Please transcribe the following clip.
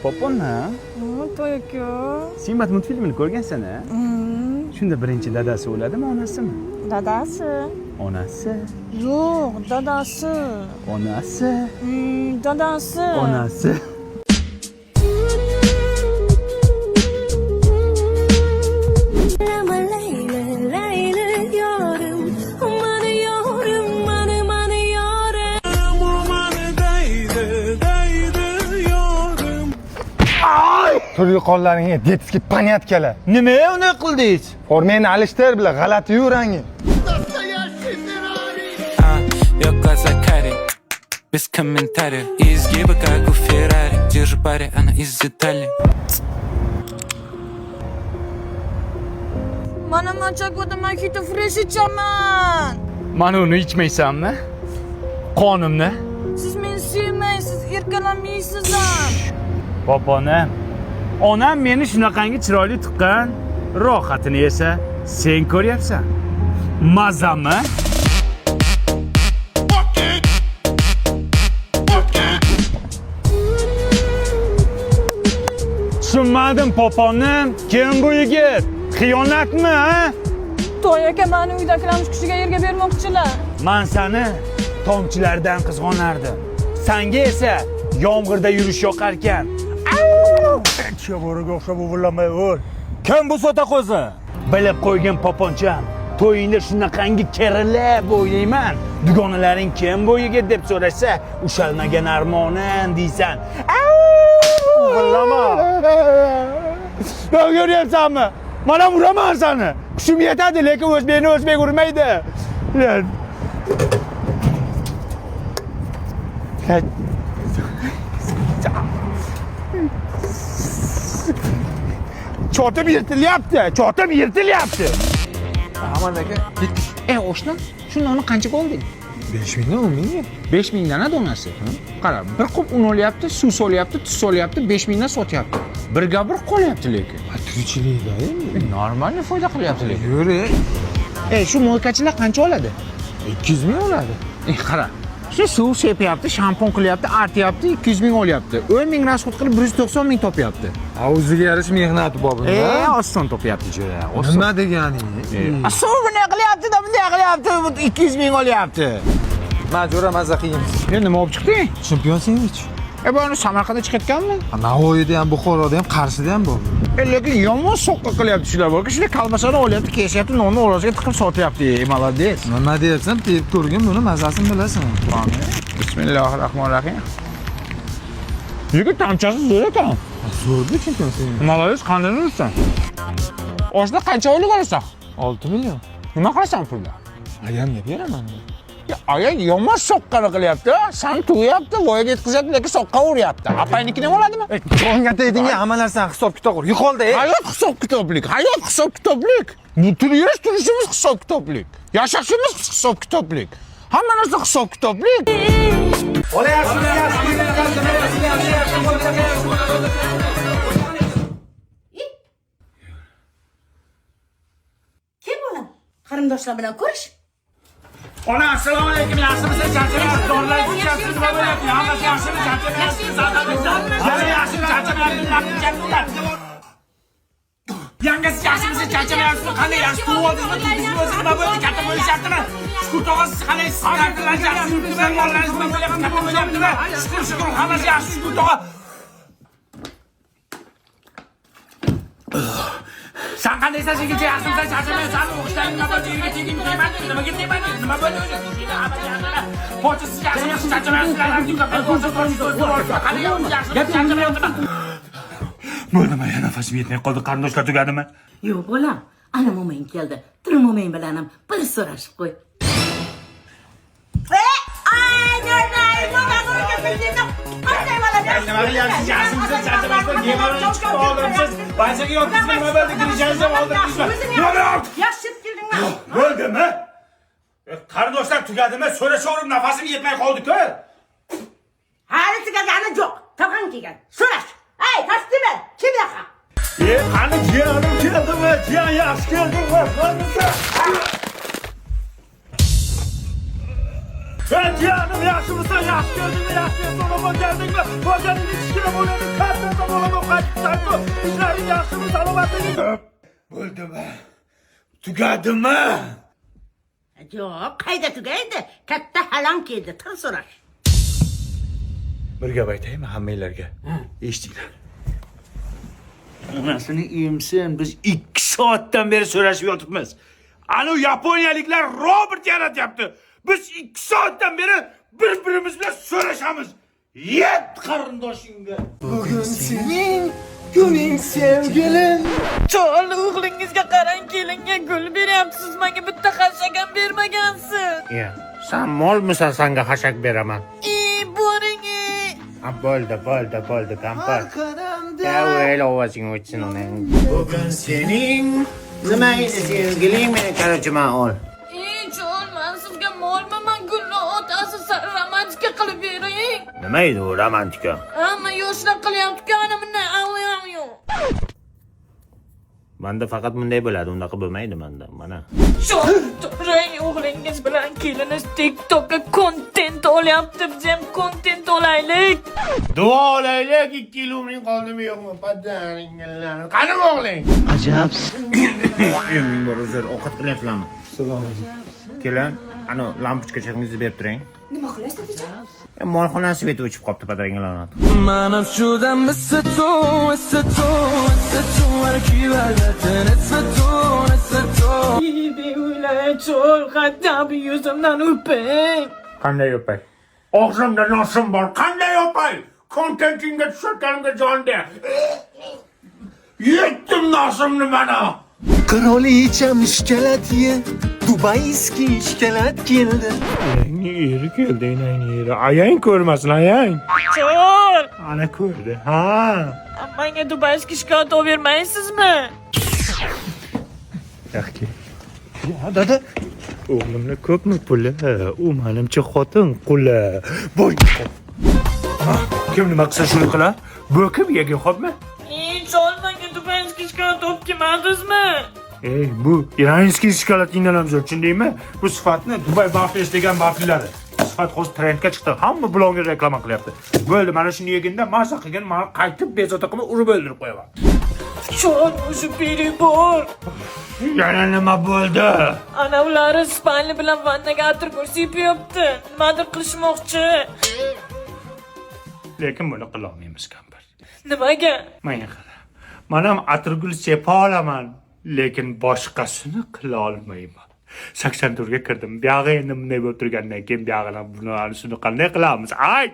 Popona. Toy aka. Sinbad multfilmini ko'rgansan a? Shunda birinchi dadasi o'ladimi, onasimi? Dadasi. Onasi. Yo'q, dadasi. Onasi. Dadasi. Onasi. Layli, Layli yorim, mani yorim, mani mani yorim. Turli qo'llaringga детский понятка lar. Nima uni qildingiz? Formangni alishtir bilan g'alati yu rangi. Ее глаза кари, без комментариев. Изгибы, как у Феррари. Держу паре, она из Италии. Mana machakoda mojito fresh ichaman. Mana uni ichmaysanmi? Qonimni. Siz meni sevmaysiz, erkalamaysiz ham. Popona. Onam meni shunaqangi chiroyli tuqqan, rohatini esa sen ko'ryapsan. Mazami? Tushunmadim poponim. Kim bu yigit? Xiyonatmi, ha? Toy aka mani uydagilarimiz kishiga yerga bermoqchilar. Man seni tomchilardan qizg'onardim. Sanga esa yomg'irda yurish yoqarkan. Bo'riga o'xshab uvillamay o'l. Kim bu sota qo'zi? Bilib qo'ygin poponcham. To'yingda shunaqangi kerilib o'ynayman. Dugonalaring kim bu yigit deb so'rashsa, ushalmagan armonim deysan. Uvillama. Ko'ryapsanmi? Mana uraman seni. Kuchim yetadi, lekin o'zbekni o'zbek urmaydi. Chotim yirtilyapti, chotim yirtilyapti. Ahmad aka, oshna, shu nonni qanchaga olding? 5 mingdan 10 mingga. 5 mingdan a donasi. Qara, bir qup un olyapti, suv solyapti, tuz solyapti, 5 mingdan sotyapti. Birga bir qolyapti lekin. Tirikchilikda endi. Normalniy foyda qilyapti lekin. Yur. Shu moykachilar qancha oladi? 200 ming oladi. Qara. Shu suv sepyapti, shampun qilyapti, artyapti, 200 ming olyapti. 10 ming rasxod qilib 190 ming topyapti. O'ziga yarasha mehnati bor bunda. Oson topyapti jo'ra. Oson. Nima deganing? Suv bunday qilyapti-da, bunday qilyapti, 200 ming olyapti. Ma jo'ra maza qilamiz. Nima olib chiqding? Chempion sendvich. Bu Samarqandda chiqayotganmi? Navoiyda ham, Buxoroda ham, Qarshida ham bor. Lekin yomon soqqa qilyapti shular bor. Shular kolbasani olyapti, kesyapti, nonni o'rasiga tiqib sotyapti. Молодец. Nima deyapsan? Tepib ko'rgin buni, mazasini bilasan. Bismillahirrohmanirrohim. Lekin tamchasi zo'r ekan. Zo'r-ku chempion sendvich. Молодец, qanday ursan? Oshna qancha oylik olasan? 6 million. Nima qilasan pulda? Ayamga beraman. Ya, aya yomon soqqani qilyapti. San tug'yapti, voyaga yetkazyapti, lekin soqqa uryapti. Apangnikini ham oladimi? Jonga tegdingga hamma narsani hisob kitob qil. Yo'qoldi. Hayot hisob kitoblik, hayot hisob kitoblik. Butun yurish turishimiz hisob kitoblik. Yashashimiz hisob kitoblik. Hamma narsa hisob kitoblik. Kim bolam? Qarindoshlar bilan ko'rish. Ona, assalomu alaykum, yaxshimisiz? Charchamayapsiz? Dorilar ichyapsiz, nima bo'lyapti? Hammasi yaxshimi? Charchamayapsiz? Yana yaxshimi? Charchamayapsiz? Yangasi yaxshimisiz? Charchamayapsizmi? Qanday yaxshi tug'ib oldingizmi? Tug'dingizmi o'zi nima bo'ldi? Katta bo'lishyaptimi? Shukur tog'a, siz qalaysiz? Yaxshi yuribdimi? Bolalaringiz nima bo'lyapti? Katta bo'lyaptimi? Shukur, shukur, hammasi yaxshi, shukur tog'a. Sen qandaysan, yigitcha, yaxshimisan? Charchamayapsanmi? O'qishdan nima bo'ldi? Yerga tegdingmi? Tegmadingmi? Nimaga tegmading? Nima bo'ldi o'zi? Pochta, siz yaxshimisiz? Charchamayapsizmi? Bo'ldimi? Ya nafasim yetmay qoldi. Qarindoshlar tugadimi? Yo'q bolam, ana mo'mang keldi. Tur mo'mang bilan ham bir so'rashib qo'y. Nima qilyapsiz? Yaxshimisiz? Charchamayapsizmi? Bemalol chiqib oldimsiz. Banchaga yotdingizmi? Nima bo'ldi? Girishangizni ham oldirdingizmi? Nima bo'ldi? Yaxshi keldingmi? Bo'ldimi? Qarindoshlar tugadimi? So'rashaverib nafasim yetmay qoldi-ku. Hali tugagani yo'q. Tog'ang kelgan. So'rash. Ey, tasdima, kim yoqa? Qani jiyanim keldimi? Jiyan yaxshi keldingmi? Qanisi? Jiyanim yaxshimisan? Yaxshi keldingmi? Yaxshi sog'lom keldingmi? Bojaningni kichkina bo'ladi, katta bo'ladi. Ishlaring yaxshimi, salomatliging? Bo'ldimi? Tugadimi? Yo'q, qayda tugaydi? Katta halam keldi, til so'rash. Bir gap aytaymi hammanglarga? Eshitinglar. Onasini emsin, biz 2 soatdan beri so'rashib yotibmiz. Anu yaponiyaliklar robot yaratyapti. Biz 2 soatdan beri bir-birimiz bilan so'rashamiz. Yet qarindoshingga. Bugun sening kuning sevgilim. Chol, o'g'lingizga qarang, kelinga gul beryapsiz, menga bitta xashak ham bermagansiz. San molmisan, sanga xashak beraman. I, boring. Ha, bo'ldi, bo'ldi, bo'ldi, kampir. Avval ovozing o'chsin uning. Bugun sening nima edi sevgiling meni, короче, man ol. I, chol, man sizga molmi, gulni otasi, romantika qilib bering. Nima edi u romantika? Hamma yoshlar qilyapti-ku, ana bunday yo'q. Manda faqat bunday bo'ladi, unaqa bo'lmaydi manda. Mana. Chol, turing, o'g'lingiz bilan keliningiz TikTokka kontent olyapti, biz ham kontent olaylik. Duo olaylik, 2 yil umring qoldimi yo'qmi? Padaringlar. Qani o'g'ling? Ajabsin. Uyimning bor uzr, ovqat qilyapsizlarmi? Kelin, ana lampochka chingizni berib turing. Nima qilasiz, otajon? Molxonani свет i o'chib qolibdi, padaringlar. Beulay, chol, qattab yuzimdan o'ping. Qanday o'pay? Og'zimda nosim bor. Qanday o'pay? Kontentingga tushayotganimga jon de. Yetdim nosimni mana. Qirolicham ishkalat ye. Дубайский ishkalat keldi. Enangni eri keldi, enangni eri. Ayang ko'rmasin, ayang. Chol, Ana ko'rdi. Ha. menga дубайский shokolad olib bermaysizmi? Yaxki. Ha, dada. O'g'limni ko'pmi puli? U menimcha xotin quli. Bo'y. Kim nima qilsa shuni qilar. Bo'kib yegin, xo'pmi? Ey, chol, menga дубайский shokolad olib kelmadingizmi? Ey, bu иранский shokolatingdan ham zo'r, tushundingmi? Bu sifatni Dubai Waffles degan vaflilari. Sifat hozir trendga chiqdi. Hamma bloger reklama qilyapti. Bo'ldi, mana shuni yeginda maza qilgin, mana qaytib bezovta qilma, urib o'ldirib qo'yaman. Chol, o'sha bor. Yana nima bo'ldi? Ana ulari спальни bilan vannaga atirgul sepyapti. Nimadir qilishmoqchi. Lekin buni qila olmaymiz, kampir. Nimaga? Menga qara. Man ham atirgul sepa olaman, lekin boshqasini qila olmayman. 84 ga kirdim. Buyog'i endi bunday bo'lib turgandan keyin buyog'ini buni shuni qanday qilamiz? Ayt!